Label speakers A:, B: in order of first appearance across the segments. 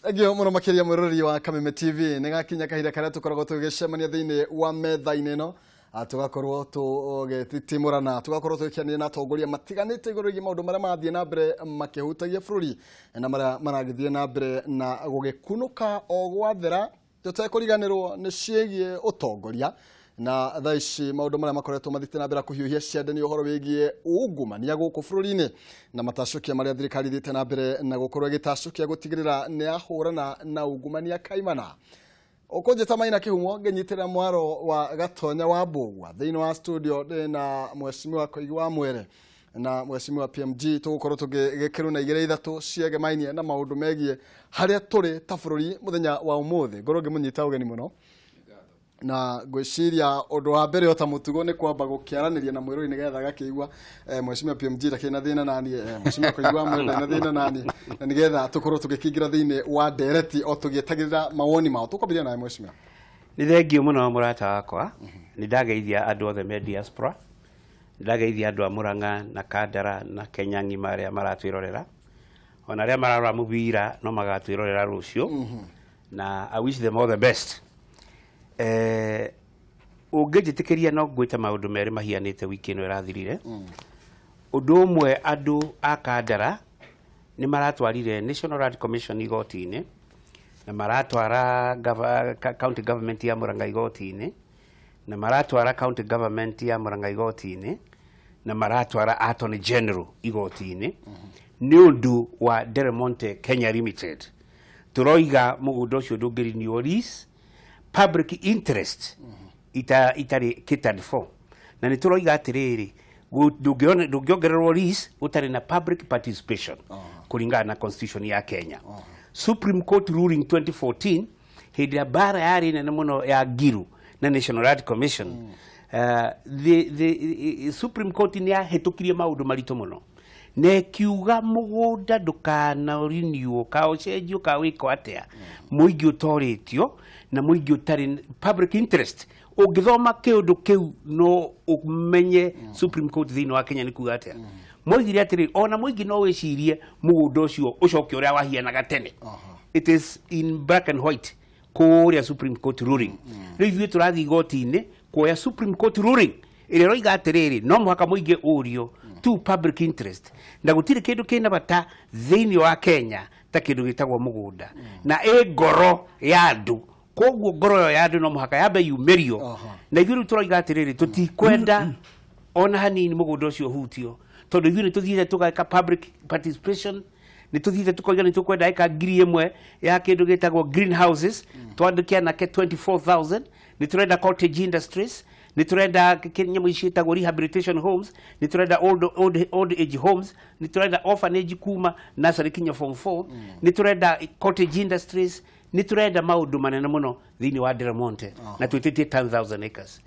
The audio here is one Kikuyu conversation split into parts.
A: Thank muno makiria mwiroreri wa Kameme TV. Nĩ gakinya kahinda karĩa tũkoragwo tũgĩcemania thĩinĩ wa metha-inĩ ĩno, tũgakorwo tũgĩtitimũrana, tũgakorwo tũgĩkĩanĩria na atongoria matiganĩte igũrũ rĩgiĩ maũndũ marĩa marathiĩ na mbere makĩhutagia bũrũri na marĩa maragĩthiĩ na mbere na gũgĩkunũka o gwathera, tũtekũriganĩrwo nĩ ciĩgiĩ ũtongoria. Na thaa ici maũndũ marĩa makoretwo mathiĩte na mbere kũhiũhia ciande nĩ ũhoro wĩgiĩ ungumania gũkũ bũrũri-inĩ na matacũkia marĩa thirikari ĩthiĩte na mbere na gũkorwo ĩgĩtacũkia gũtigĩrĩra nĩ yahũrana na ungumania kaimana. Ũkũnjĩta Maina Kĩhumo, ngĩnyitĩrĩra mwaro wa Gatonya wa Mbũgua. Thĩinĩ wa studio ndĩ na Mheshimiwa Koigi wa Mwere na Mheshimiwa PMG, tũgũkorwo tũgĩkĩrwo na igĩrĩ ithatũ ciegemainie na maũndũ megiĩ harĩa tũrĩ ta bũrũri mũthenya wa ũmũthĩ. Ngorwo ngĩmũnyita ũgeni mũno na ngwĩciria ũndũ wa mbere o ta mũtugo nĩ kwamba gũkĩaranĩria na mwĩrori nĩgetha agakĩigua Mheshimiwa PMG ndakĩrĩ na thĩna naniĩ, Mheshimiwa Koigi wa Mwere ndarĩ na thĩna naniĩ, na nĩgetha tũkorwo tũgĩkĩingĩra thĩinĩ wa ndereti o tũgĩetagĩrĩra mawoni mao. Tũkwambĩrĩria nawe Mheshimiwa.
B: Nĩ thengio mũno mũrata wakwa, nĩ ndageithia andũ othe me diaspora, nĩ ndageithia andũ a Murang'a na Kandara na Kenya ng'ima arĩa maratwĩrorera, ona arĩa mararora mũbira no magatwĩrorera rũciũ, na I wish them all the best. Ũngĩnjĩtĩkĩria no ngwĩte maũndũ merĩ mahianĩte wiki ĩno ĩrathirire. Ũndũ ũmwe, andũ a Kandara nĩ maratwarire National Land Commission igoti-inĩ na maratwara county government ya Murang'a igoti-inĩ na maratwara county government ya Murang'a igoti-inĩ na maratwara Attorney General igoti-inĩ nĩ ũndũ wa Del Monte Kenya Limited. Tũroiga mũgũnda ũcio ndũngĩrinio lease, public interest itarĩ catered for, na nĩ tũroiga atĩrĩrĩ, ndũngĩongererwo lease ũtarĩ na public participation kũringana na constitution ya Kenya. Supreme Court ruling 2014, hĩndĩ ĩrĩa mbara yarĩ nene mũno ya Ngiru na National Land Commission, the Supreme Court nĩ yahĩtũkirie maũndũ maritũ mũno na ĩkiuga mũgũnda ndũkanarinio ka ũcenjio ka wĩko atĩa mũingĩ ũtorĩtio na mũingĩ ũtarĩ public interest. Ũngĩthoma kĩũndũ kĩu no ũmenye Supreme Court thĩinĩ wa Kenya nĩ kuga atĩa. Moigire atĩrĩ, ona mũingĩ no wĩcirie mũgũnda ũcio ũcoke ũrĩa wahianaga tene. It is in black and white kũrĩa Supreme Court ruling. Rĩu ithuĩ tũrathiĩ igoti-inĩ kuoya Supreme Court ruling ĩrĩa ĩroiga atĩrĩrĩ, no mũhaka mũingĩ ũrio to public interest, na gũtirĩ kĩndũ kĩna bata thĩinĩ wa Kenya ta kĩndũ gĩtagwo mũgũnda na ĩ ngoro ya andũ. Koguo ngoro ĩyo ya andũ no mũhaka yambe yumĩrio, na ithuĩ rĩu tũroiga atĩrĩrĩ, tũtikwenda ona hanini mũgũnda ũcio ũhutio, tondũ ithuĩ nĩ tũthiĩte tũgeka public participation, nĩ tũthiĩte tũkoiga nĩ tũkwenda ĩka 1,000 ya kĩndũ gĩtagwo greenhouses, twandĩke anake 24,000, nĩ tũrenda cottage industries, nĩ tũrenda nyamũ ici ciĩtagwo rehabilitation homes, nĩ tũrenda old age homes, nĩ tũrenda orphanage kuma nursery kinya form 4, nĩ tũrenda cottage industries, nĩ tũrenda maũndũ manene mũno thĩinĩ wa Del Monte, na twĩtĩtie 10,000 acres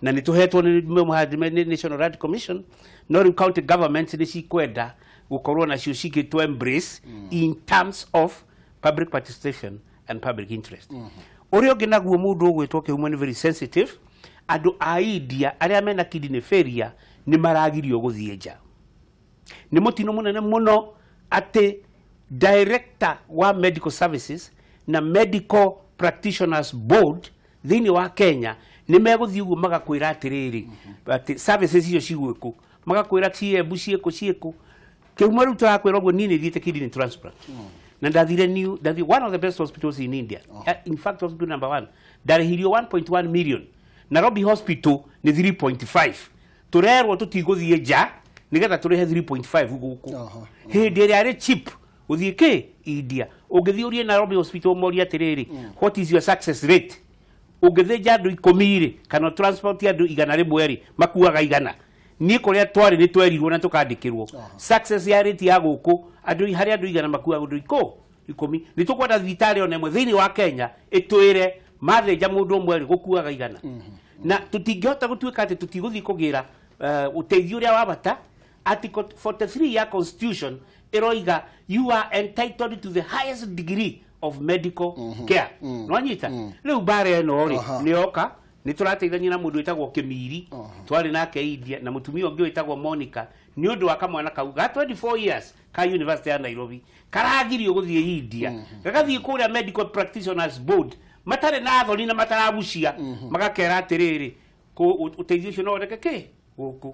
B: na nĩ tũhetwo nĩ National Land Commission. No rĩu county government nĩ cikwenda gũkorwo nacio cigĩtwo embrace in terms of public participation and public interest. Ũrĩa ũngĩ naguo mũndũ ũgwĩtwo Kĩhumo nĩ very sensitive. Andũ a India arĩa mena kidney failure nĩ maragirio gũthiĩ nja. Nĩ mũtino mũnene mũno atĩ director wa medical services na Medical Practitioners Board thĩinĩ wa Kenya nĩ megũthiĩ ũguo magakwĩra atĩrĩrĩ, atĩ services icio cigwĩkũ, magakwĩra ciembu ciĩkũ ciĩkũ. Kĩhumo rĩu tũrakwĩra ũguo, niĩ nĩ thiĩte kidney transplant na ndathire new ndathire one of the best hospitals in India, in fact hospital number one, ndarĩhirio 1.1 million. Nairobi Hospital nĩ 3.5. Tũrerwo tũtigũthiĩ nja nĩgetha tũrĩhe 3.5 gũkũ, hĩndĩ ĩrĩa arĩ cheap gũthiĩ kĩ India. Ũngĩthiĩ ũrie Nairobi Hospital morie atĩrĩrĩ, "What is your success rate?" Ũngĩthĩnja andũ 10 rĩ, kana transport andũ 100 rĩ, makuaga 100. Niĩ kũrĩa twarĩ nĩ twerirwo na tũkandĩkĩrwo success ya rate ya gũkũ, andũ harĩ andũ 100 makuaga andũ 10. Nĩ tũkwenda thibitarĩ ona ĩmwe thĩinĩ wa Kenya ĩtwĩre mathĩnja mũndũ ũmwe rĩ, gũkuaga 100, na tũtingĩhota gũtuĩka atĩ tũtigũthiĩ kũgĩra ũteithio ũrĩa wa bata. Article 43 ya constitution ĩroiga you are entitled to the highest degree of medical care. Nwanyita rĩu mbara ĩno rĩ, nĩ yoka Nĩ tũrateithania na mũndũ wĩtagwo Kĩmiri, twarĩ nake India, na mũtumia ũngĩ wĩtagwo Monica, nĩ ũndũ wa kamwana kau ga 24 years ka University ya Nairobi karagirio gũthiĩ India, gagathiĩ kũrĩa Medical Practitioners Board matarĩ na thoni na mataragucia, magakera atĩrĩrĩ, ũteithio ũcio no woneke kĩ gũkũ.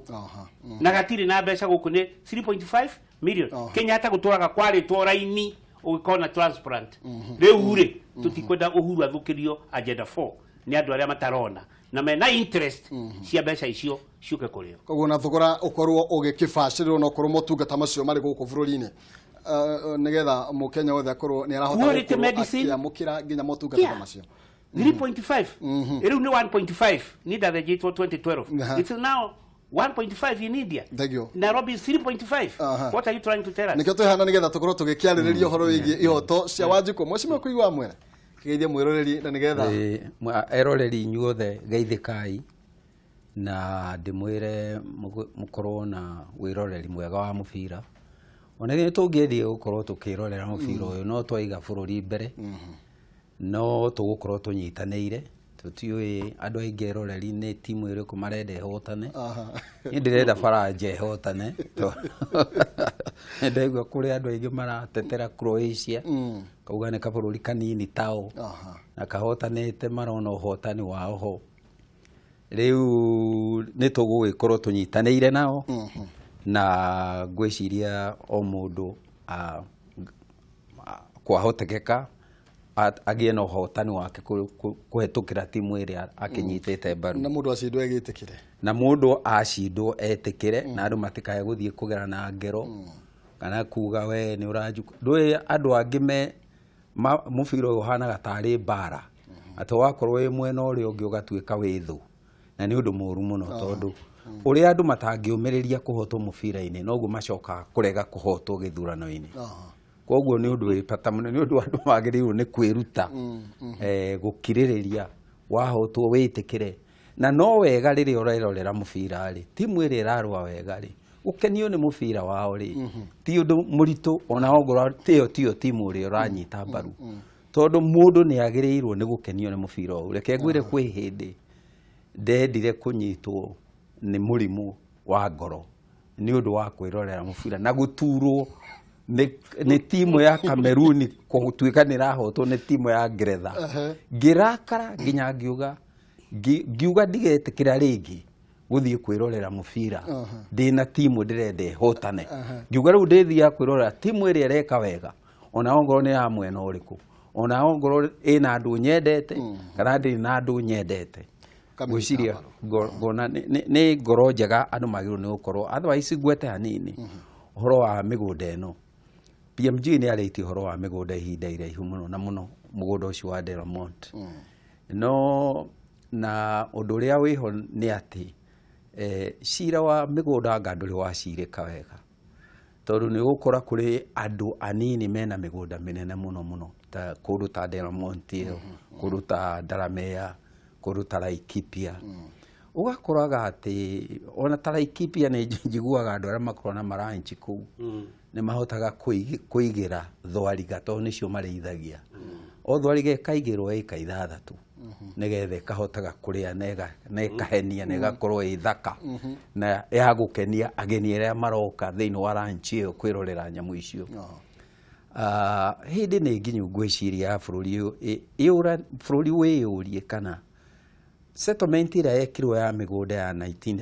B: Na gatirĩ na mbeca gũkũ nĩ 3.5 million. Kenyatta gũtũraga kwarĩtwo raini ũgĩkona transplant. Rĩu rĩ tũtikwenda Uhuru athũkĩrio agenda 4 nĩ andũ arĩa matarona na mena interest cia mbeca icio ciũke kũrĩo.
A: Koguo na thogora ũkorwo ũgĩkĩbacĩrĩrwo na ũkorwo motungata macio marĩ gũkũ bũrũri-inĩ, nĩgetha mũkenya wothe akorwo nĩ arahota gũkorwo akĩamũkĩra nginya motungata macio.
B: 3.5 rĩu nĩ 1.5 ni ndathĩnjĩtwo 2012. It's now 1.5 in India.
A: Thank you.
B: Nairobi is 3.5. What are you trying to tell us?
A: Nĩkĩo twĩhana nĩgetha tũkorwo tũgĩkĩarĩrĩria ũhoro wĩgiĩ ihoto cia Wanjikũ. Mheshimiwa kũigua mwene kĩgeithie mwĩroreri na nĩgetha
C: eroreri inyuothe geithĩkai na ndĩmwĩre mũkorwo na wĩroreri mwega wa mũbira. Ona nĩ tũngĩendie gũkorwo tũkĩrorera mũbira ũyũ, no twaiga bũrũri mbere, no tũgũkorwo tũnyitanĩire. Tũtiũĩ andũ aingĩ eroreri nĩ timu ĩrĩkũ marenda ĩhotane. Niĩ ndĩrenda Faranja ĩhotane. Ndaigua kũrĩ andũ aingĩ maratetera Croatia, kauga nĩ kabũrũri kanini tao na kahotanĩte, marona ũhotani wao ho. Rĩu nĩ tũgũgĩkorwo tũnyitanĩire nao, na ngwĩciria o mũndũ kwahotekeka agĩe na ũhotani wake kũhetũkĩra timu ĩrĩa akĩnyitĩte mbaru.
A: Na mũndũ acindwo egĩtĩkĩre.
C: Na mũndũ acindwo etĩkĩre, na andũ matikae gũthiĩ kũgera na ngero kana kuga we nĩ ũranjuka. Ndũĩ andũ angĩ me mũbira ũyũ ũhanaga tarĩ mbara, atĩ wakorwo wĩ mwena ũrĩa ũngĩ ũgatuĩka wĩ thũ, na nĩ ũndũ mũũru mũno, tondũ ũrĩa andũ matangĩũmĩrĩria kũhotwo mũbira-inĩ noguo macokaga kũrega kũhotwo gĩthurano-inĩ. Koguo nĩ ũndũ wĩ bata mũno, nĩ ũndũ andũ magĩrĩirwo nĩ kwĩruta gũkirĩrĩria, wahotwo wĩtĩkĩre. Na no wega rĩrĩa ũrerorera mũbira rĩ, timu ĩrĩa ĩrarũa wega rĩ, ũkenio nĩ mũbira wao rĩ, ti ũndũ mũritũ ona ongorwo tiyo tiyo timu ĩrĩa ũranyita mbaru, tondũ mũndũ nĩ agĩrĩirwo nĩ gũkenio nĩ mũbira ũyũ. Reke ngwĩre kwĩ hĩndĩ ndendire kũnyitwo nĩ mũrimũ wa ngoro nĩ ũndũ wa kwĩrorera mũbira na gũturwo nĩ timu ya Kameruni gũtuĩka nĩ ĩrahotwo nĩ timu ya Ngeretha. Ngĩrakara nginya ngiuga ndigetĩkĩra rĩngĩ gũthiĩ kwĩrorera mũbira ndĩna timu ndĩrenda ĩhotane. Ngiuga rĩu ndĩthiaga kwĩrorera timu ĩrĩa ĩreka wega, ona ongorwo nĩ ya mwena ũrĩkũ, ona ongorwo ĩna andũ nyendete kana ndĩrĩ na andũ nyendete. Ngwĩciria ngona nĩ ngoro njega andũ magĩrĩirwo nĩ gũkorwo. Otherwise ngwete hanini ũhoro wa mĩgũnda ĩno. PMG nĩ arĩtie ũhoro wa mĩgũnda ihinda iraihu mũno, na mũno mũgũnda ũcio wa Delamont. No na ũndũ ũrĩa wĩho nĩ atĩ cira wa mĩgũnda anga ndũrĩ wacirĩka wega, tondũ nĩ ũgũkora kũrĩ andũ anini mena mĩgũnda mĩnene mũno mũno, ta kũndũ ta Delamont ĩyo, kũndũ ta Ndaramea, kũndũ ta Laikipia. Ũgakoraga atĩ ona ta Laikipia nĩ njiguaga andũ arĩa makoragwo na maranchi kũu nĩ mahotaga kũigĩra thwariga, tondũ nĩcio marĩithagia. O thwariga ĩkaigĩrwo ĩka 6 nĩgetha ĩkahotaga kũrĩa na ĩkahenia na ĩgakorwo ĩ thaka na ya gũkenia ageni arĩa maroka thĩinĩ wa ranch ĩyo kwĩrorera nyamũ icio. Hĩndĩ nĩ nginyu ngwĩciria ya bũrũri ũyũ, bũrũri wĩyũrie kana settlement ĩrĩa yekirwo ya mĩgũnda ya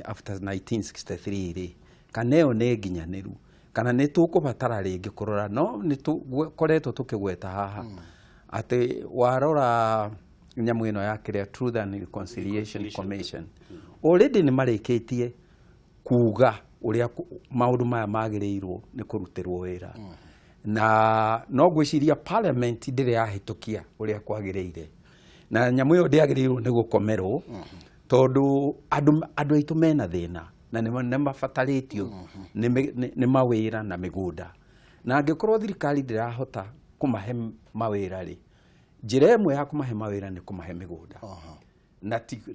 C: after 1963 rĩ, kana ĩyo nĩ nginyanĩru, kana nĩ tũkũbatara rĩngĩ kũrora. No nĩ tũkoretwo tũkĩgweta haha atĩ warora nyamũ ĩno ya kĩrĩa Truth and Reconciliation Commission, already nĩ marĩkĩtie kuga ũrĩa maũndũ maya magĩrĩirwo nĩ kũrutĩrwo wĩra. Na no ngwĩciria parliament ndĩrĩ yahĩtũkia ũrĩa kwagĩrĩire, na nyamũ ĩyo ndĩagĩrĩirwo nĩ gũkomerwo, tondũ andũ aitũ mena thĩna na nĩ mabatarĩtio nĩ mawĩra na mĩgũnda. Na angĩkorwo thirikari ndĩrahota kũmahe mawĩra rĩ, njĩra ĩmwe ya kũmahe mawĩra nĩ kũmahe mĩgũnda.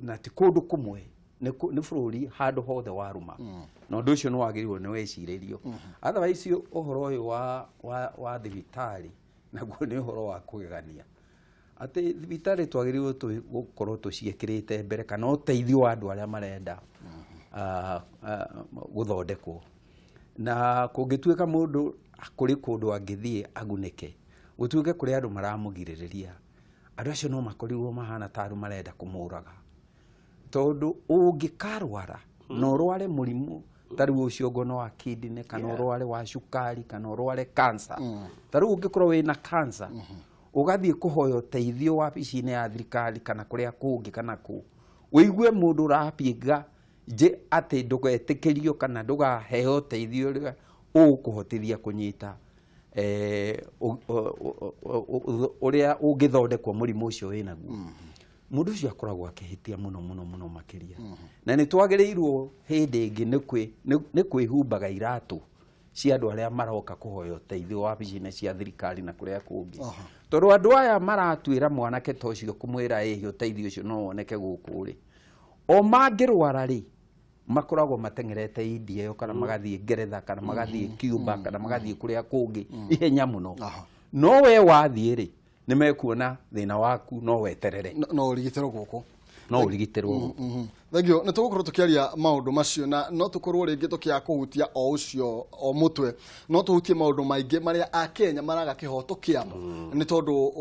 C: Na ti kũndũ kũmwe, nĩ bũrũri handũ hothe warũma. Na ũndũ ũcio nĩ wagĩrĩirwo nĩ wecirĩrio. Otherwise ũhoro ũyũ wa thibitarĩ naguo nĩ ũhoro wa kũgegania, Atĩ thibitarĩ twagĩrĩirwo gũkorwo tũciĩkĩrĩte mbere kana ũteithio wa andũ arĩa marenda gũthondekwo. Na kũngĩtuĩka mũndũ kũrĩ kũndũ angĩthiĩ agunĩke, gũtuĩke kũrĩ andũ maramũgirĩrĩria, andũ acio no makorirwo mahana ta andũ marenda kũmũraga. Tondũ ũngĩkarwara na ũrware mũrimũ ta rĩu ũcio ngono wa kidney kana ũrware wa cukari kana ũrware cancer, ta rĩu ũngĩkorwo wĩna cancer ũgathiĩ kũhoya ũteithio wabici-inĩ ya thirikari kana kũrĩa kũngĩ kana kũ, ũigue mũndũ ũrapinga nje atĩ ndũgetĩkĩrio kana ndũgaheo ũteithio ũrĩa ũgũkũhotithia kũnyita ũrĩa ũngĩthondekwo mũrimũ ũcio wĩnaguo, mũndũ ũcio akoragwo akĩhĩtia mũno mũno mũno makĩria. Na nĩ twagĩrĩirwo hĩndĩ ĩngĩ nĩ kwĩhumbaga iratũ cia andũ arĩa maroka kũhoya ũteithio wabici-inĩ cia thirikari na kũrĩa kũngĩ. Tondũ andũ aya maratuĩra mwanake ta ũcio kũmwĩra ĩhĩ ũteithio ũcio no woneke gũkũ rĩ, o mangĩrwara rĩ makoragwo mateng'erete India ĩyo kana magathiĩ Ngeretha kana magathiĩ Cuba kana magathiĩ kũrĩa kũngĩ ihenya mũno. No we wathiĩ rĩ nĩ mekuona thĩna waku no weterere,
A: no ũrigitĩrwo gũkũ,
C: no ũrigitĩrwo gũkũ.
A: Thank you. Nĩ tũgũkorwo tũkĩaria maũndũ macio na no tũkorwo rĩngĩ tũkĩaga kũhutia o ũcio o mũtwe, no tũhutie maũndũ maingĩ marĩa Akenya maraga kĩhoto kĩamo nĩ tondũ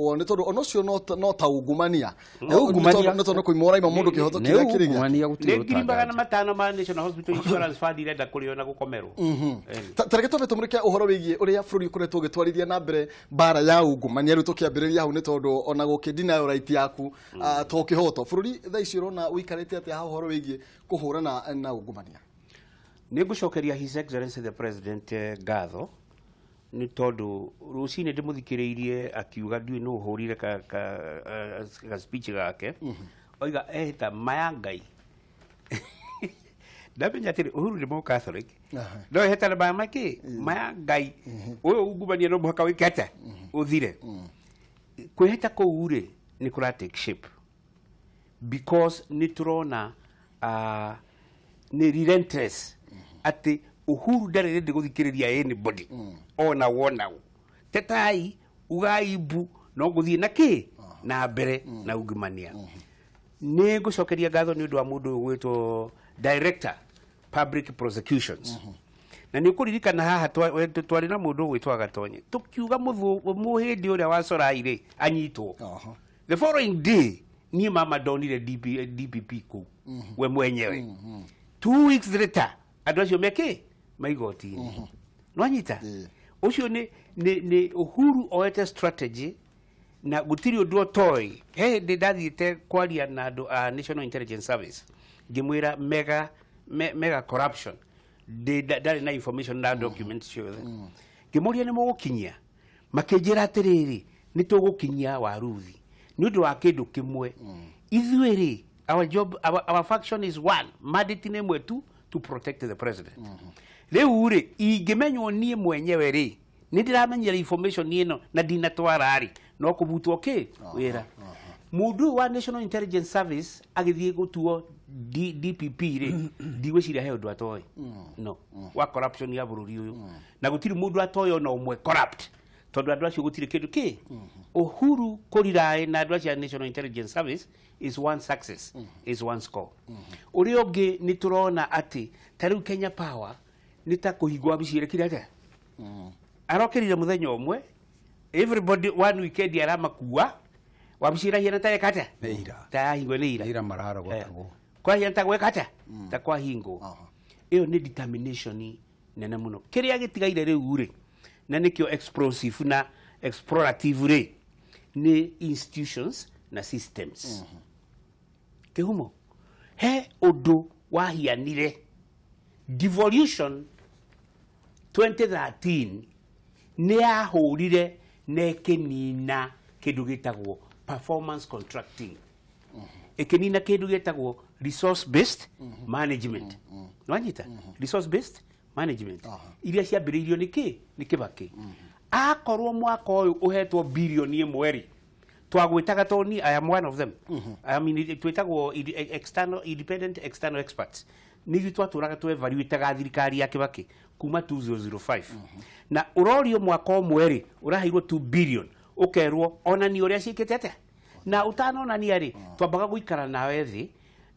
A: ona ũcio no ta ungumania, nĩ tondũ kũima ũraima mũndũ kĩhoto kĩrĩa kĩrĩ
B: gĩake. Nĩ 500,000 ma National Hospital Insurance Fund irenda kũrĩo na gũkomerwo.
A: Ta reke twambe tũmũrĩke ũhoro wĩgiĩ ũrĩa bũrũri ũkoretwo ũgĩtwarithia na mbere mbara ya ungumania rĩu tũkĩambĩrĩria hau, nĩ tondũ ona gũkĩndinayo right yaku to kĩhoto. Bũrũri thaa ici ũrona ũikarĩte atĩa ha ũhoro wĩgiĩ kũhũrana na ungumania?
B: Nĩ ngũcokeria His Excellency the President ngatho nĩ tondũ rũcinĩ ndĩmũthikĩrĩirie akiuga ndiũĩ nũ ũhũrire ka speech gake, oiga ehĩta maya Ngai. Ndamenya atĩrĩ Uhuru nĩ mũ Catholic, no ehĩta na maya makĩ maya Ngai, ũyũ ungumania no mũhaka wĩke atĩa ũthire. Kwĩhĩta kũu rĩ nĩ kũra take shape because nĩ tũrona nĩ relentless atĩ Uhuru ndarĩ ready gũthikĩrĩria anybody ona wona tetai ugai mbu no gũthiĩ na kĩ na mbere na ungumania. Nĩ ngũcokeria ngatho nĩ ũndũ wa mũndũ ũyũ gwĩtwo Director Public Prosecutions. Na nĩ ũkũririkana haha twarĩ na mũndũ ũgwĩtwo Gatonye tũkiuga mũhĩndĩ ũrĩa wa Corai rĩ anyitwo. The following day niĩ mama ndonire DPP kũu we mwenyewe. 2 weeks later andũ acio mekĩ maigoti-inĩ. Nwanyita ũcio nĩ Uhuru oete strategy na gũtirĩ ũndũ ũtoĩ. He hĩndĩ ndathiĩte kwaria na andũ a National Intelligence Service ngĩmwĩra mega corruption, ndarĩ na information na documents ciothe. Ngĩmũria nĩ mũgũkinyia, makĩnjĩra atĩrĩrĩ nĩ tũgũkinyia Waruthi nĩ ũndũ wa kĩndũ kĩmwe. Ithuĩ rĩ our job, our function is one, mandate nĩ ĩmwe tu, to protect the president. Rĩu rĩ ingĩmenywo niĩ mwenyewe rĩ nĩ ndĩramenyera information ĩno na ndinatwara rĩ no kũbutwo kĩ wĩra. Mũndũ ũyũ wa National Intelligence Service agĩthiĩ gũtuo DPP rĩ ndigwĩciria he ũndũ atoĩ no wa corruption ya bũrũri ũyũ, na gũtirĩ mũndũ atoĩ ona ũmwe corrupt tondũ andũ acio gũtirĩ kĩndũ kĩ. Uhuru kũriraĩ na andũ acio a National Intelligence Service is one success, is one score. Ũrĩa ũngĩ nĩ tũrona atĩ ta rĩu Kenya Power nĩ ta kũhingwo wabici ĩrekire atĩa, arokĩrire mũthenya ũmwe everybody one weekend aramakua wabici ĩrahiana ta ĩka atĩa, ta yahingwo nĩ ira,
C: ira mararogotagwo
B: kwahiana ta gweka atĩa, ta kwahingwo. Ĩyo nĩ determination nene mũno. Kĩrĩa gĩtigaire rĩu rĩ na nĩkĩo explosive na explorative rĩ nĩ institutions na systems. Kĩhumo he ũndũ wahianire devolution 2013 nĩ yahũrire na ĩkĩnina kĩndũ gĩtagwo performance contracting, ĩkĩnina kĩndũ gĩtagwo resource based management. Nwanyita resource based management iria ciambĩrĩirio nĩ kĩ nĩ Kĩbakĩ. Akorwo mwaka ũyũ ũhetwo bilioni ĩmwe rĩ twagwĩtaga toni, I am one of them. I mean twĩtagwo external independent external experts. Nithuĩ twatũraga twevaluĩtaga thirikari ya Kĩbakĩ kuma 2005. Na ũrorio mwaka ũmwe rĩ ũraheirwo 2 billion ũkerwo onani ũrĩa ciĩkĩte atĩa. Na ũtanonania rĩ, twambaga gũikara nawe thĩ,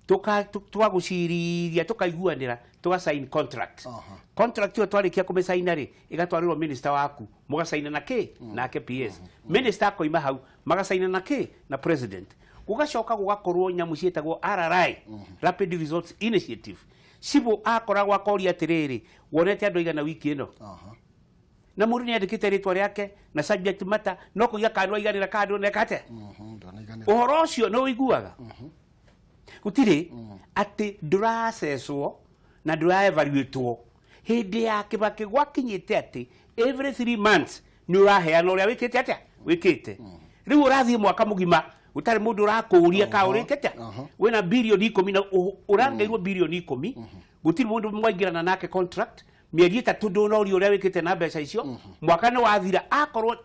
B: tũgagũcirithia, tũkaiguanĩra, tũga sign contract. Contract ĩyo twarĩkia kũmĩcaina rĩ, ĩgatwarĩrwo minister waku, mũgacaina na kĩ nake PS. Minister akoima hau, magacaina na kĩ na president. Gũgacoka gũgakorwo nyamũ ciĩtagwo RRI, Rapid Results Initiative. Cibũ akoragwo akoria atĩrĩrĩ, wonete andũ aigana wiki ĩno? Na mũndũ nĩ andĩkĩte rĩtwa rĩake na subject matter, no kũiga kandu aiganĩra kandu neka atĩa? Ũhoro ũcio nĩ ũiguaga? Gũtirĩ atĩ ndũracecwo na ndũra-evaluatwo. Hĩndĩ ya Kibaki gwakinyĩte atĩ every 3 months nĩ ũraheana ũrĩa wĩkĩte atĩa? Wĩkĩte. Rĩu ũrathiĩ mwaka mũgima gũtarĩ mũndũ ũrakũũria ka ũrĩkĩte atĩa? Wĩna birioni 10 na ũrangeirwo birioni 10, gũtirĩ mũndũ mwaingĩrana nake contract, mĩeri 3 ndũnorio ũrĩa wĩkĩte na mbeca icio, mwaka nĩ wathira. Akorwo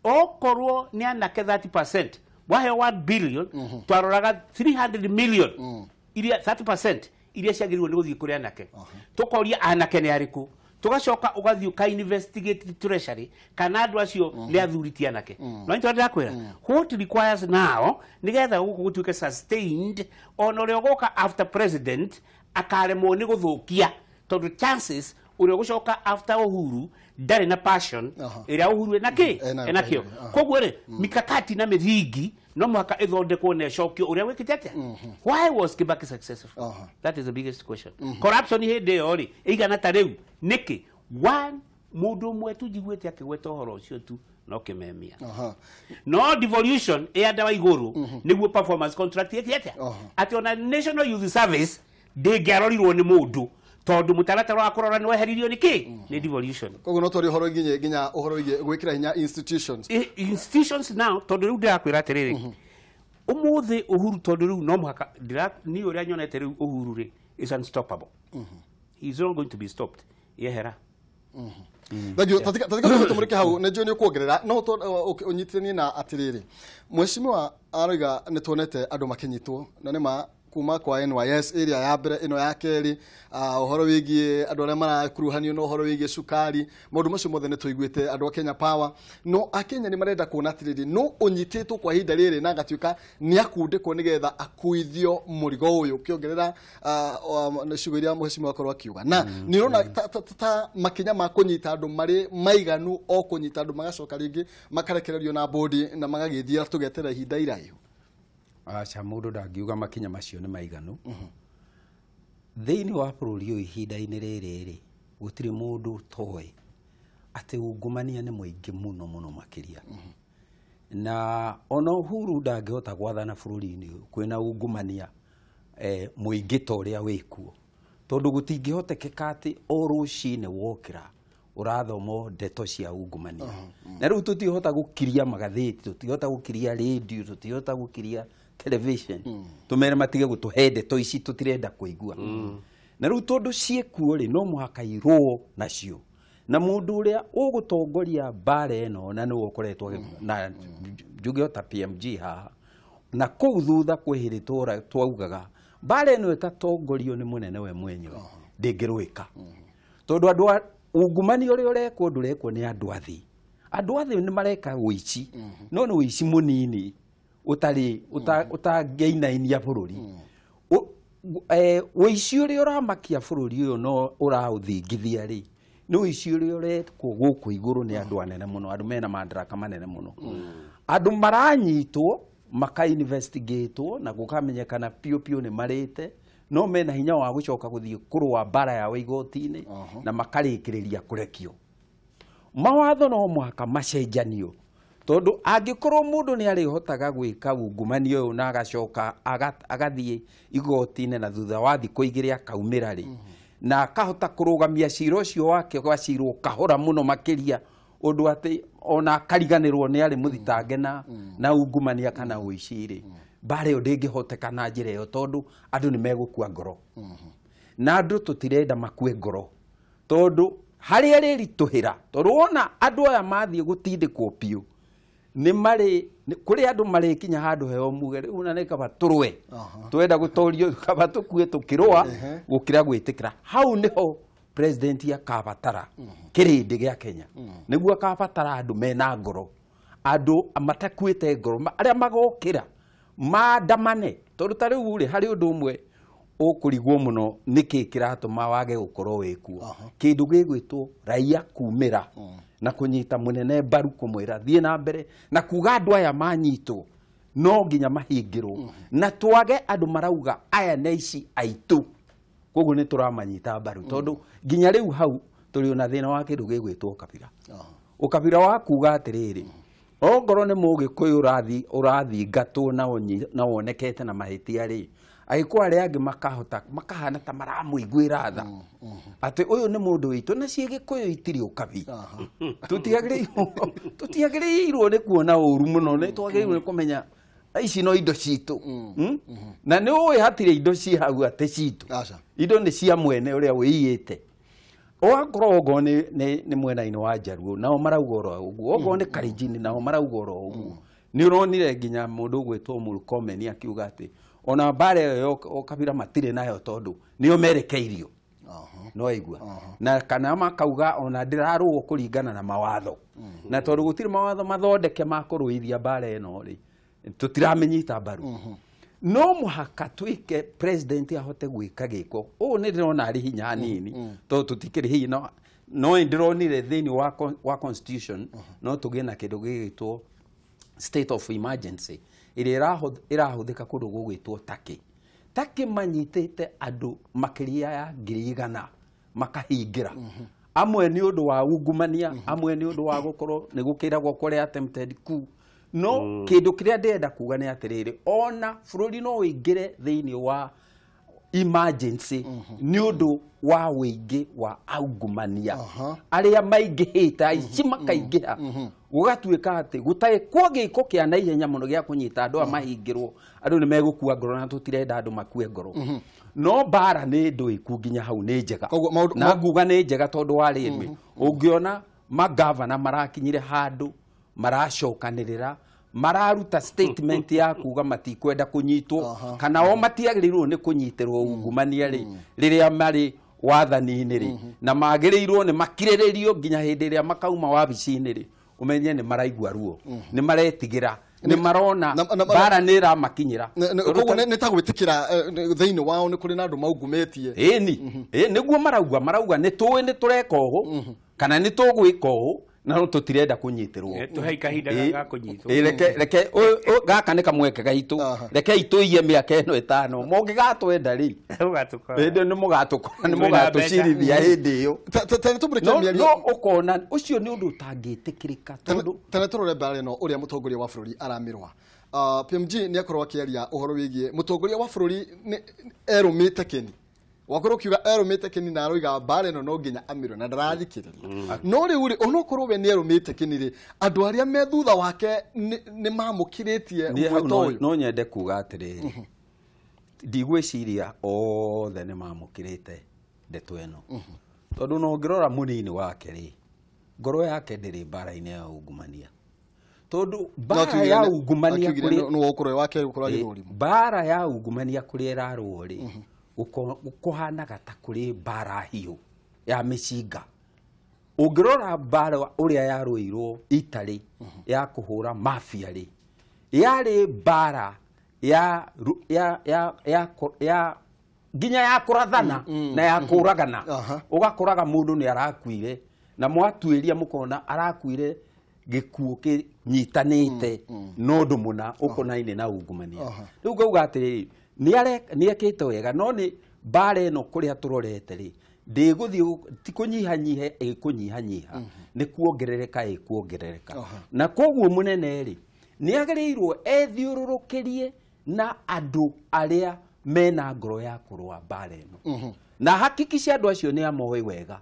B: okorwo nĩ anake 30% waheo 1 billion, twaroraga 300 million iria 30% iria ciagĩrĩirwo nĩ gũthiĩ kũrĩ anake. Tũkoria anake nĩ arĩkũ, tũgacoka ũgathiĩ ũka investigate treasury kana andũ acio nĩ athuri ti anake. No nĩ ndĩrakwĩra what requires now nĩgetha gũkũ gũtuĩke sustained, ona ũrĩa ũgoka after president akaremwo nĩ gũthũkia, tondũ chances ũrĩa ũgũcoka after Uhuru ndarĩ na passion ĩrĩa Uhuru ena kĩ enakĩo. Koguo rĩ, mikakati na mĩthingi no mũhaka ĩthondekwo na ĩcokio ũrĩa wĩkĩte atĩa. Why was Kibaki successful? That is the biggest question. Corruption hĩndĩ ĩyo rĩ ĩigana ta rĩu nĩkĩ? One mũndũ ũmwe tu njiguĩte akĩgweta ũhoro ũcio tu no kĩmemia. No devolution ĩanda wa igũrũ nĩguo performance contract ĩke atĩa? Atĩ ona National Youth Service ndĩngĩarorirwo nĩ mũndũ, tondũ mũtaratara wa kũrora nĩ weheririo nĩ kĩ? Nĩ devolution.
A: Koguo no twarie ũhoro nginya ũhoro wĩgiĩ gwĩkĩra hinya institutions.
B: Institutions now, tondũ rĩu ndĩrakwĩra atĩrĩrĩ, ũmũthĩ Uhuru, tondũ rĩu no mũhaka niĩ ũrĩa nyonete rĩu Uhuru rĩ is unstoppable. He is not going to be stopped. Yehera.
A: Thank you. Tatika tũmũrĩke hau, nĩ njũĩ nĩ ũkuongerera, no ũnyitithanie na atĩrĩrĩ, mheshimiwa aroiga nĩ tuonete andũ makĩnyitwo na nĩ ma kuma kwa NYS ĩrĩa ya mbere ĩno ya kerĩ, ũhoro wĩgiĩ andũ arĩa marakuruhanio na ũhoro wĩgiĩ cukari, maũndũ macio mothe nĩ tũiguĩte andũ a Kenya Power. No akenya nĩ marenda kuona atĩrĩrĩ, no ũnyitĩtwo kwa ihinda rĩrĩ na agatuĩka nĩ akundĩkwo nĩgetha akuithio mũrigo ũyũ, ũkĩongerera ciugo iria mheshimiwa akorwo akiuga. Na nĩ ũrona ta makinya ma kũnyita andũ marĩ maiganu, o kũnyita andũ magacoka rĩngĩ makarekererio na bodi na magagĩthiĩra tũgeterera ihinda iraihu?
C: Aca, mũndũ ndangiuga makinya macio nĩ maiganu. Thĩinĩ wa bũrũri ũyũ ihinda-inĩ rĩrĩ rĩ, gũtirĩ mũndũ ũtoĩ atĩ ungumania nĩ mũingĩ mũno mũno makĩria. Na ona Uhuru ndangĩhota gwathana bũrũri-inĩ ũyũ kwĩna ungumania mũingĩ ta ũrĩa wĩkuo, tondũ gũtingĩhotekeka atĩ o rũcinĩ wokĩra ũrathoma ndeto cia ungumania. Na rĩu tũtingĩhota gũkiria magathĩti, tũtingĩhota gũkiria rĩndiũ, tũtingĩhota gũkiria television, tũmere matige gũtũhe ndeto ici tũtirenda kũigua. Na rĩu tondũ ciĩkuo rĩ, no mũhaka irũo nacio. Na mũndũ ũrĩa ũgũtongoria mbara ĩno, na nĩwe ũkoretwo na njuge ota PMG haha na kũu thutha, kwĩ hĩndĩ twaugaga mbara ĩno ĩtatongorio nĩ mũnene we mwenyewe ndĩngĩrũĩka, tondũ andũ ungumania ũrĩa ũrekwo ndũrekwo nĩ andũ athĩ. Andũ athĩ nĩ mareka ũici, no nĩ ũici mũnini ũtarĩ ũtangĩinainia bũrũri. Ũici ũrĩa ũramakia bũrũri ũyũ no ũraũthingithia rĩ, nĩ ũici ũrĩa ũrekwo gũkũ igũrũ nĩ andũ anene mũno, andũ mena madaraka manene mũno, andũ maranyitwo maka investigatwo na gũkamenyekana piũ piũ nĩ marĩte, no mena hinya wa gũcoka gũthiĩ kũrũa mbara yao igoti-inĩ na makarĩkĩrĩria kũrekio. Mawatho no mũhaka macenjanio, tondũ angĩkorwo mũndũ nĩ arĩhotaga gwĩka ungumania ũyũ na agacoka agathiĩ igoti-inĩ na thutha wa thikũ 2 akaumĩra rĩ, na akahota kũrũgamia cira ũcio wake ũgacirwo kahora mũno makĩria, ũndũ atĩ ona akariganĩrwo nĩ arĩ mũthitange na ungumania kana ũici rĩ, mbara ĩyo ndĩngĩhoteka na njĩra ĩyo, tondũ andũ nĩ megũkua ngoro. Na andũ tũtirenda makue ngoro, tondũ harĩa rĩritũhĩra, tondũ wona andũ aya mathiĩ gũtindĩkwo piũ, nĩ marĩ kũrĩ andũ marĩkinya handũ heo muge rĩu na nĩ kaba tũrũe, twenda gũtorio kaba tũkue tũkĩrũa gũkĩra gwĩtĩkĩra. Hau nĩho president akabatara kĩrĩndĩ gĩa Kenya, nĩguo akabatara andũ mena ngoro, andũ matakuĩte ngoro arĩa magokĩra maandamane tondũ ta rĩu rĩ harĩ ũndũ ũmwe ũkũrigwo mũno nĩkĩ kĩratũma wage gũkorwo wĩkuo kĩndũ gĩgwĩtwo raia kumĩra na kũnyita mũnene mbaru kũmwĩra thiĩ na mbere na kuga andũ aya manyitwo no nginya mahingĩrwo na twage andũ marauga aya nĩ aici aitũ koguo nĩ tũramanyita mbaru tondũ nginya rĩu hau tũrĩ ona thĩna wa kĩndũ gĩgwĩtwo ũkabira ũkabira wa kuga atĩrĩrĩ ongorwo nĩ mũgĩkũyũ ũrathingatwo na wonekete na mahĩtia rĩ agĩkũyũ arĩa angĩ makahota makahana ta maramũiguĩra tha atĩ ũyũ nĩ mũndũ witũ na ciĩ gĩkũyũ itirĩ ũkabi tũtiagĩrĩirwo nĩ kuona ũru mũno nĩ twagĩrĩirwo nĩ kũmenya ici no indo citũ na nĩ ũĩ hatirĩ indo ci hau atĩ citũ indo nĩ cia mwene ũrĩa wĩiyĩte ũgakorwo okorwo nĩ mwena-inĩ wa Njaruo nao marauga oro ũguo okorwo nĩ Kalenjin nao marauga oro ũguo nĩ ũronire nginya mũndũ ũgwĩtwo Murkomen akiuga atĩ ona mbara ĩyo ũkabira matirĩ nayo tondũ nĩo merekeirio no igua na kana makauga ona ndĩrarũo kũringana na mawatho na tondũ gũtirĩ mawatho mathondeke ma kũrũithia mbara ĩno rĩ tũtiramĩnyita mbaru no mũhaka twĩke president ahote gwĩka gĩko ũũ nĩ ndĩrona arĩ hinya hanini tondũ tũtikĩrĩ hinya no ndĩronire thĩinĩ wa constitution no tũgĩe na kĩndũ gĩgwĩtwo state of emergency ĩrĩa ĩrahũthĩka kũndũ gũgwĩtwo Turkey. Turkey manyitĩte andũ makĩria ya 100,000 makahingĩra amwe nĩ ũndũ wa ungumania amwe nĩ ũndũ wa gũkorwo nĩ gũkĩragwo kũrĩa attempted coup no kĩndũ kĩrĩa ndĩrenda kuga nĩ atĩrĩrĩ ona bũrũri no ũingĩre thĩinĩ wa emergency nĩ ũndũ wa wĩingĩ wa aungumania arĩa maingĩhĩte aici makaingĩha gũgatuĩka atĩ gũtarĩ kwa gĩko kĩa naihenya mũno gĩa kũnyita andũ aya mahingĩrwo andũ nĩ megũkua ngoro na tũtirenda andũ makue ngoro no mbara nĩ ndũĩku nginya hau nĩ njega na nguga nĩ njega tondũ wa rĩrĩ ũngĩona magavana marakinyire handũ maracokanĩrĩra mararuta statement ya kuga matikwenda kũnyitwo kana o matiagĩrĩirwo nĩ kũnyitĩrwo ungumania rĩ rĩrĩa marĩ wathani-inĩ rĩ na magĩrĩirwo nĩ makirĩrĩrio nginya hĩndĩ ĩrĩa makauma wabici-inĩ rĩ ũmenye nĩ maraigua ruo nĩ maretigĩra nĩ marona mbara nĩ ĩramakinyĩra
A: koguo nĩ ta gwĩtĩkĩra thĩinĩ wao nĩ kũrĩ na andũ maungumĩtie
C: ĩni nĩguo marauga nĩ tũĩ nĩ tũreka ũũ kana nĩ tũgwĩka ũũ na no tũtirenda kũnyitĩrwo
B: tũhei kahinda ga kũnyitwo
C: reke gaka nĩ kamweke gaitũ reke itũiye mĩaka ĩno 5 mũngĩgatwenda rĩ hĩndĩ nĩ mũgatũkora nĩ mũgatũcirithia hĩndĩ ĩyo no ũkona ũcio nĩ ũndũ ũtangĩtĩkĩrĩka tondũ
A: tene tũrore mbara ĩno ũrĩa mũtongoria wa bũrũri aramirwa PMG nĩ akorwo akĩaria ũhoro wĩgiĩ mũtongoria wa bũrũri erũmĩte kĩni wakorwo kiuga erũmĩte kĩni na aroiga mbara ĩno no nginya amĩrwe na ndarathikĩrĩria no rĩu rĩ onokorwo we nĩ erũmĩte kĩni rĩ andũ arĩa me thutha wake nĩ mamũkĩrĩtie mwĩto ũyũ
C: no nyende kuga atĩrĩrĩ ndigwĩciria othe nĩ mamũkĩrĩte ndeto ĩno tondũ no ngĩrora mũnini wake rĩ ngoro yake ndĩrĩ mbara-inĩ ya ungumania tondũ mbara ya ungumania mbara ya ungumania kũrĩa ĩrarũo rĩ kũhanaga ta kũrĩ mbara hiũ ya mĩcinga ũngĩrora mbara ũrĩa yarũirwo Italy ya kũhũra mafia rĩ yarĩ mbara ya nginya ya kũrathana na ya kũragana ũgakoraga mũndũ nĩ arakuire na mwatuĩria mũkona arakuire gĩkuũ kĩnyitanĩte na ũndũ mũna ũkonaine na ungumania rĩu ngauga atĩrĩrĩ nĩ ekĩte wega no nĩ mbara ĩno kũrĩa tũrorete rĩ ndĩgũthiĩ ti kũnyihanyiha ĩkũnyihanyiha nĩ kuongerereka ĩkuongerereka na koguo mũnene rĩ nĩ agĩrĩirwo ethiũrũrũkĩrie na andũ arĩa mena ngoro ya kũrũa mbara ĩno na hakikisha andũ acio nĩ amoĩ wega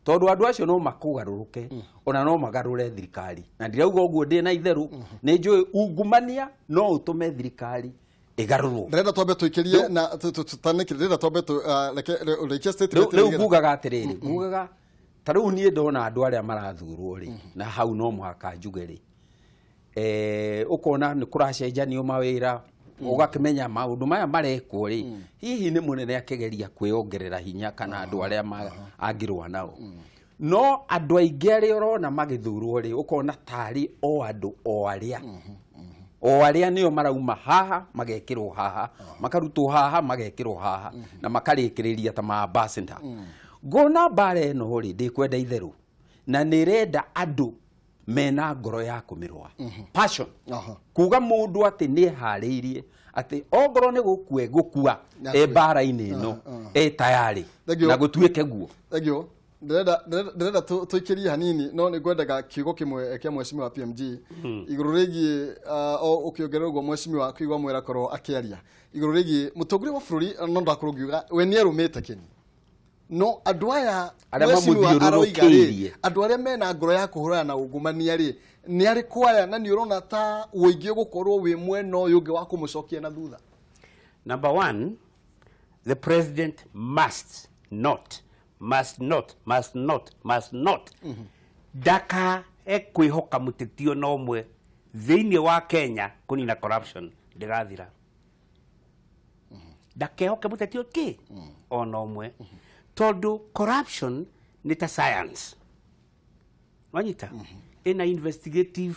C: tondũ andũ acio no makũgarũrũke ona no magarũre thirikari na ndirauga ũguo ndĩ na itherũ nĩ njũĩ ungumania no ũtũme thirikari ĩgarũrwo
A: ndĩrenda twambe tũikĩrie na tũtanĩkĩre ndĩrenda twambe reke statement
C: rĩu ngugaga atĩrĩrĩ ngugaga ta rĩu niĩ ndona andũ arĩa marathurwo rĩ na hau no mũhaka njuge rĩ ũkona nĩ kũracenjanio mawĩra ũgakĩmenya maũndũ maya marekwo rĩ hihi nĩ mũnene akĩgeria kwĩongerera hinya kana andũ arĩa angĩrũa nao No andũ aingĩ arĩa ũrona magĩthurwo rĩ, ũkona tarĩ o andũ o arĩa o arĩa nĩo marauma haha magekĩrwo haha, makarutwo haha magekĩrwo haha, na makarĩkĩrĩria ta ma ambassador. Ngona mbara ĩno rĩ, ndĩkwenda itherũ, na nĩrenda andũ mena ngoro ya kũmĩrũa, passion. Kuga mũndũ atĩ nĩeharĩirie atĩ ongorwo nĩ gũkua gũkua e mbara-inĩ ĩno, e tayarĩ na gũtuĩke guo.
A: Thank you. Ndĩrenda tũikĩrie hanini, no nĩ ngwendaga kiugo kĩmwe kĩa mheshimiwa PMG igũrũ rĩgiĩ o ũkĩongerera ũguo mheshimiwa kũigua mwĩra korwo akĩaria igũrũ rĩgiĩ mũtongoria wa bũrũri, no ndakorwo ngiuga we nĩ arũmĩte Keni, no andũ aya mheshimiwa aroiga rĩ, andũ arĩa mena ngoro ya kũhũrana na ungumania rĩ, nĩ arĩkũ aya, na nĩ ũrona ta ũingĩ ũgũkorwo wĩ mwena ũyũ ũngĩ wa kũmũcokia na thutha?
B: Number one, the president must not must not must not must not ndaka ekwĩhoka mũteti ona ũmwe thĩinĩ wa Kenya kũnina corruption ndĩrathira. Ndakehoke mũteti ũkĩ ona ũmwe, tondũ corruption nĩ ta science, wanyita, ĩna investigative,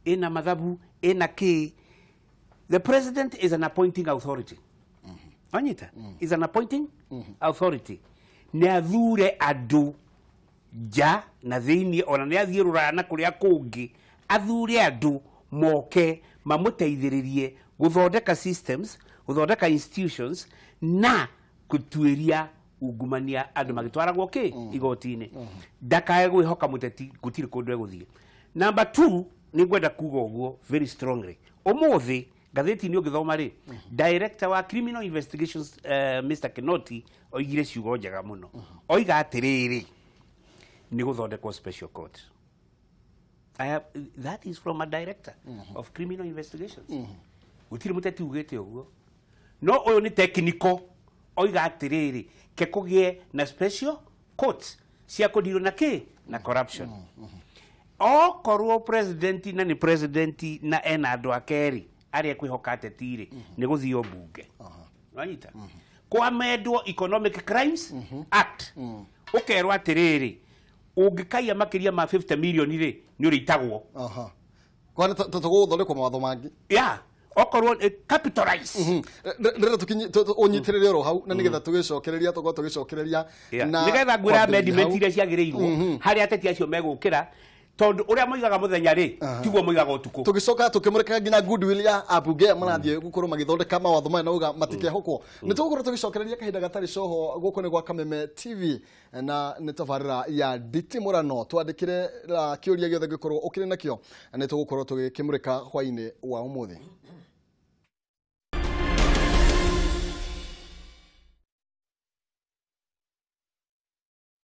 B: ĩna mathabu, ĩna kĩ. The president is an appointing authority, wanyita, is an appointing authority. Nĩ athure andũ nja na thĩinĩ, ona nĩ athiĩ rũraya na kũrĩa kũngĩ, athure andũ moke mamũteithĩrĩrie gũthondeka systems, gũthondeka institutions, na gũtuĩria ungumania andũ magĩtwaragwo kĩ igoti-inĩ. Ndakae gwĩhoka mũteti, gũtirĩ kũndũ egũthiĩ. Number 2, nĩ ngwenda kuga ũguo very strongly. Ũmũthĩ ngathĩti-inĩ ũngĩthoma rĩ, director wa criminal investigations Mr. Kinoti oigire ciugo njega mũno. Oiga atĩrĩrĩ, nĩ gũthondekwo special court. That is from a director of criminal investigations. Gũtirĩ mũteti ugĩte ũguo. No ũyũ nĩ technical, oiga atĩrĩrĩ, ke kũgĩe na special court cia kũndirwo na kĩ na corruption. Okorwo president na nĩ president na ena andũ ake rĩ, arĩa kwĩhoka ateti rĩ, nĩ gũthio mbunge. Wanyita? Kwamendwo Economic Crimes Act. Ũkerwo atĩrĩrĩ, ũngĩkaiya makĩria ma 50 million rĩ, nĩ ũrĩitagwo.
A: Kwana tũgũthondekwo mawatho mangĩ.
B: Yeah. Okorwo capitalize.
A: Ndĩrenda ũnyitĩrĩre oro hau, na nĩgetha tũgĩcokereria, tũkorwo tũgĩcokereria
B: na nĩgetha ngwĩra amendment iria ciagĩrĩirwo harĩa ateti acio megũkĩra, tondũ ũrĩa moigaga mũthenya rĩ tiguo moigaga ũtukũ.
A: Tũgĩcoka tũkĩmũrĩkaga nginya goodwill ya ambunge aya marathiĩ gũkorwo magĩthondeka mawatho maya na uga matikehokwo. Nĩ tũgũkorwo tũgĩcokereria kahinda gatarĩ coho gũkũ nĩ gwa Kameme TV na nĩ tabarĩra ya Nditimũrano. Twandĩkĩre kĩũria gĩothe ngĩkorwo ũkĩrĩ nakĩo, na nĩ tũgũkorwo tũgĩkĩmũrĩka hwainĩ wa ũmũthĩ.